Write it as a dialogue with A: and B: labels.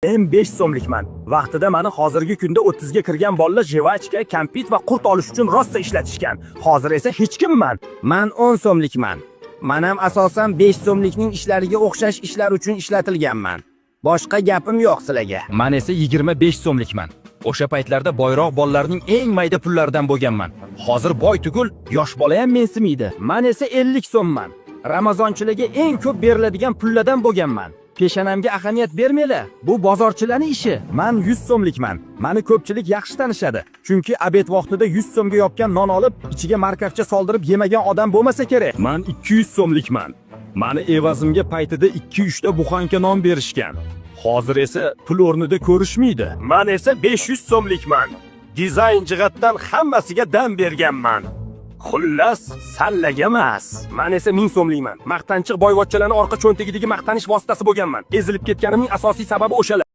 A: Men 5 so'mlikman. Vaqtida mani hozirgi kunda 30 ga kirgan bolalar жвачка, kampit va qurt olish uchun rosa ishlatishgan. Hozir esa hech kimman.
B: Man 10 so'mlikman. Man ham asosan 5 so'mlikning ishlariga o'xshash ishlar uchun ishlatilganman. Boshqa gapim yo'q sizlarga.
A: Man esa 25 so'mlikman. O'sha paytlarda boyroq bolalarning eng mayda pullaridan bo'lganman. Hozir boy tugul, yosh bola ham mensimaydi. Man esa 50 so'mman. Ramazonchilarga eng ko'p beriladigan pullardan bo'lganman. Peshonamga ahamiyat bermanglar. Bu bozorchilarning ishi. Man 100 so'mlikman. Mani ko'pchilik yaxshi tanishadi. Chunki обед vaqtida 100 so'mga yopgan non olib, ichiga markavcha soldirib yemagan odam bo'lmasa kerak. Man 200 so'mlikman. Mani evazimga paytida 2-3 ta буханка non berishgan. Hozir esa pul o'rnida ko'rishmaydi. Man esa 500 so'mlikman. Dizayn jihatdan hammasiga dam berganman. Xullas, sallaga emas. Man esa 1000 so'mlikman. Maqtanchiq boyvachchalarning orqa cho'ntagidagi maqtanish vositasi bo'lganman. Ezilib ketganimning asosiy sababi o'shalar.